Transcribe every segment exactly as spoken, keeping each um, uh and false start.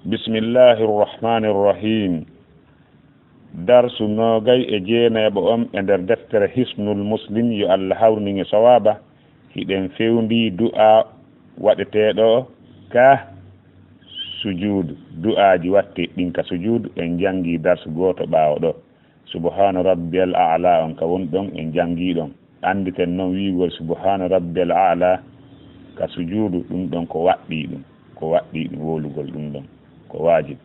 Bismillahi irrahmani irrahim. Darsu noogay e jeeneeɓo on e nder deftere Hisnul Muslim, yo Allah hawrinin e sawaaba. Hiɗen fewndii du'aa waɗeteeɗo ka sujuudu, du'aaji watteeɗi ɗin ka sujuudu. En janngii darsu gooto ɓaawo ɗoo. Subhaana rabbiyal a'la on ka woni ɗon, en janngii ɗon. Annditen non wi'ugol subhaana rabbiyal a'la ka sujuudu, ɗum ɗon ko waɗɗii ɗum, ko waɗɗii ɗum wowlugol ɗum ɗon, ko waajib.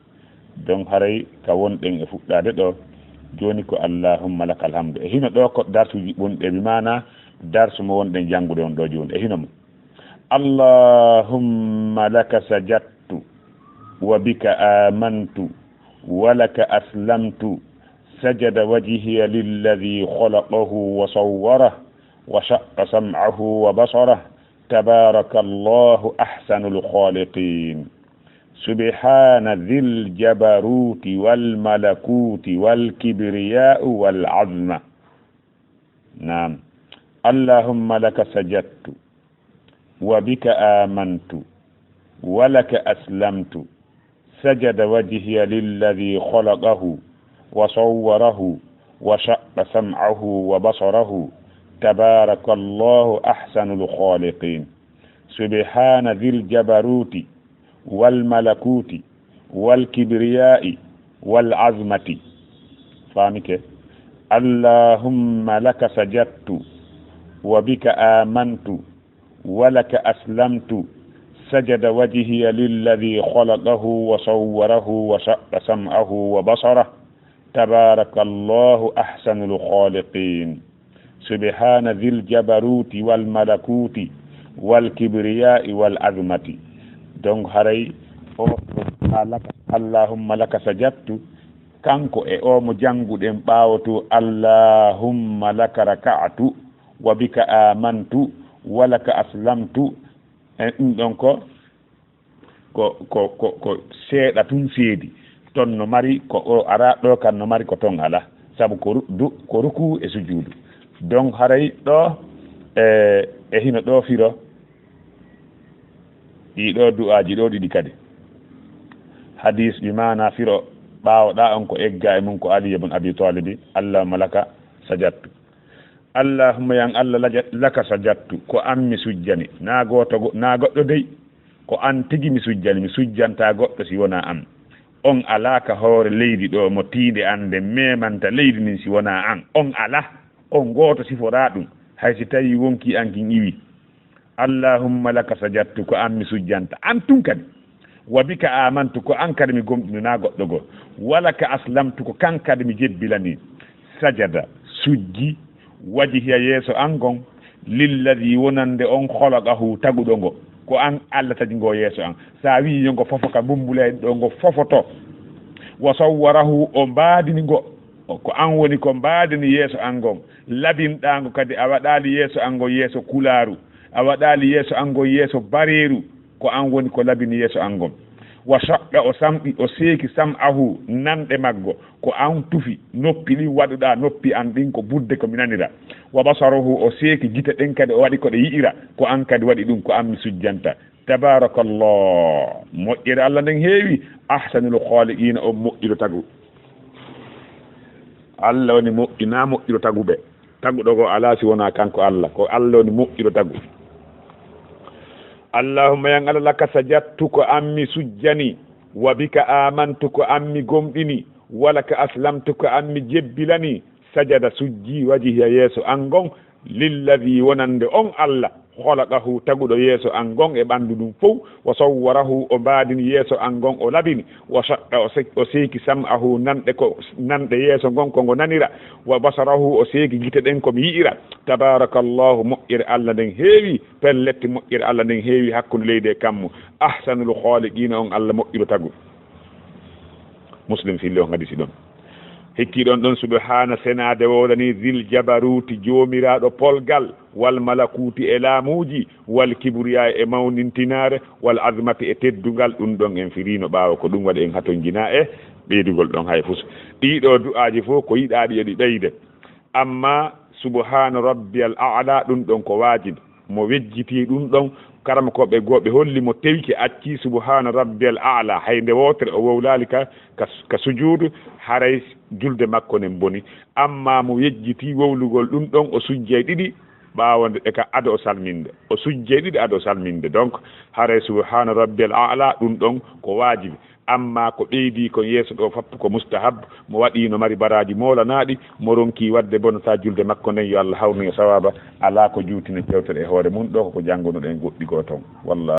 Donc haray ka wonɗen e fuɗɗaade ɗoo, jooni ko allahumma lakal hamdu. E hino ɗoo ko darsuuji ɓurɗi, bi maana darsu mo wonɗen janngude on ɗoo jooni, e hino mo. اللهم لك سجدت وبك آمنت ولك أسلمت. سجد وجهي للذي خلقه وصوره وشق سمعه وبصره. تبارك الله أحسن الخالقين. سبحان ذي الجبروت والملكوت والكبرياء والعظمة. نعم. اللهم لك سجدت وبك آمنت ولك أسلمت. سجد وجهي للذي خلقه وصوره وشق سمعه وبصره. تبارك الله أحسن الخالقين. سبحان ذي الجبروت والملكوت والكبرياء والعظمة. Faamike. اللهم لك سجدت وبك آمنت ولك أسلمت. سجد وجهي للذي خلقه وصوره وشق سمعه وبصره. تبارك الله أحسن الخالقين. سبحان ذي الجبروت والملكوت والكبرياء والعظمة. Donc haray o laka, اللهم لك سجدت, kanko e o mo jannguɗen ɓaawo to, اللهم لك ركعت وبك آمنت ولك أسلمت. En ɗum ɗon ko ko, ko, ko, ko seeɗa tun seedi. Ton no mari ko o ara, ɗoo kan no mari ko ton ala. Sabu ko ru-, du-, ko ruku e sujuudu. Donc haray ɗoo, e, e hino ɗoo firo ɗii ɗoo du'aaji ɗoo ɗiɗi kadi. Hadis bi maana firo ɓaawo ɗaa on ko egga e mun ko Ali ibn Abi Talib, اللهم لك سجدت. Allahumma, yan Allah, laja-, laka sajadtu, ko an mi sujjani, naa gooto go-, naa goɗɗo dey, ko an tigi mi sujjani, mi sujjantaa goɗɗo si wonaa an. On alaa ka hoore leydi ɗoo mo tiinde an nden memanta leydi ndin si wonaa an. On alaa, on gooto siforaa ɗum, hay si tawii wonkii an kin iwii. Allahumma laka sajadtu, ko an mi sujjanta, an tun kadi. Wa bika amantu, ko an kadi mi gomɗini, naa goɗɗo goo. Wa laka aslamtu, ko kan kadi mi jebbilani. Sajada, sujji, wajhiya, yeeso an ngon, lilladhi, wonande on, khalaqahu, taguɗo ngo. Ko an Allah tagi ngo yeeso an. Sa wi'i yo ngo fofo ka mbumbuleede ɗo, ngo fofoto. Wa sawwarahu, o mbaadini ngo. O, ko an woni ko mbaadini yeeso an ngon. Labinɗaa ngo kadi, a waɗaali yeeso an ngon yeeso kulaaru. A waɗaali yeeso an ngon yeeso bareeru. Ko an woni ko labini yeeso an ngon. Wa shaqqa, o samɗi, o seeki, sam'ahu, nanɗe maggo. Ko an tufi noppi ɗin, waɗuɗaa noppi an ɗin ko budde ko mi nanira. Wa basarahu, o seeki gite ɗen kadi, o waɗi ko ɗe yi'ira. Ko an kadi waɗi ɗum, ko an mi sujjanta. Tabarakallah. Moƴƴere Allah nden heewi. Ahsanul khaliqina, on moƴƴuɗo tagu. Allah woni moƴƴi, naa moƴƴuɗo taguɓe. Taguɗo goo alaa si wonaa kanko Allah. Ko Allah woni moƴƴuɗo tagu. Allahumma, yan Allah, laka sajadtu, ko an mi sujjani. Wa bika amantu, ko an mi gomɗini. Wa laka aslamtu, ko an mi jebbilani. Sajada, sujji, wajhiya, yeeso an ngon. Lilladhi, wonande on Allah, khalaqahu, taguɗo yeeso an ngon e ɓandu ndun fow, wa sawwarahu, o mbaadini yeeso an ngon, o labini, wa shaqqa, o se-, o seeki, sam'ahu, nanɗe ko, nanɗe yeeso ngon ko ngo nanira, wa basarahu, o seeki gite ɗen ko mi yi'ira. Tabarakallahu, moƴƴere Allah nden heewi, pellet moƴƴere Allah nden heewi hakkunde leydi e kammu. Ahsanul khaliqina, on Allah moƴƴuɗo tagu. Muslim filli on hadisi ɗon. Hikki ɗon ɗon, subhaana, senaade woodanii, zil jabaruuti, joomiraaɗo polgal, wal malakuuti, e laamuuji, wal kibriyaa, e mawnintinaare, wal azmati, e teddungal. Ɗum ɗon en firiino ɓaawo, ko ɗum waɗi en hatonjinaa e ɓeydugol ɗon hay fus. Ɗii ɗoo du'aaji fof ko yiɗaaɗi yo ɗi ɓeyde. Amma subhaana rabbiyal a'la, ɗum ɗon ko waajib. Mo wejjitii ɗum ɗon, Karamokooɓe goo ɓe holli mo tewike, acci subhaana rabbiyal aala, hay nde wootere o wowlaali ka, ka, ka sujuudu, haray julde makko nden boni. Amma mo yejjiti wowlugol ɗum ɗon, o sujjay ɗiɗi ɓaawo nde, e ka ado o salminde. O sujjay ɗiɗi ado o salminde. Donc, haray subhaana rabbiyal aala ɗum ɗon ko waajibi. Amma ko ɓeydii kon yeeso ɗoo fop ko mustahab, mo waɗii no mari baraaji moolanaaɗi, mo ronkii waɗde bonata julde makko nden, yo Allah hawnu e sawaaba, alaa ko juutini fewtere e hoore mun, ɗoo ko ko janngunoɗen goɗɗi goo ton. Wallaahi.